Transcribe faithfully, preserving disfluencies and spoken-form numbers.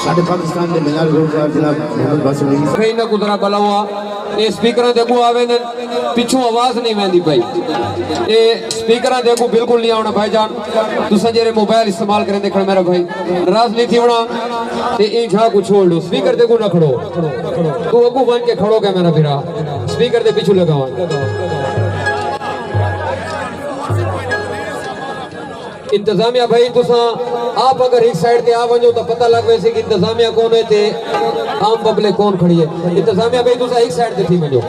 ساݙے پاکستان دے معیار گلوکار جناب محمد باسط علی۔ کہیں نہ کوں ذرا بلاؤ آ۔ اے سپیکراں دے اڳوں آ ویندن، پچھوں آواز نہیں ویندی پئی۔ اے سپیکراں دے اڳوں بالکل نہیں آوݨا بھائی جان۔ تساں جیڑھے موبائل استعمال کریندے کھڑے میرا بھائی، ناراض نہیں تھیوݨا۔ تے ایں جھا کوں چھوڑ ݙیو، سپیکر دے اڳوں نہ کھڑو۔ توں اڳوں ونڄ کے کھڑو کے میرا بھرا، سپیکر دے پچھوں لڳا ونڄ۔ انتظامیہ بھائی، تساں آپ اگر ہک سائیڈ تے آ ونڄو تاں پتہ لڳ ویسی کہ انتظامیہ کون ہے تے عام پبلک کون کھڑی ہے۔ انتظامیہ بھائی، تساں ہک سائیڈ تے تھی ونڄو۔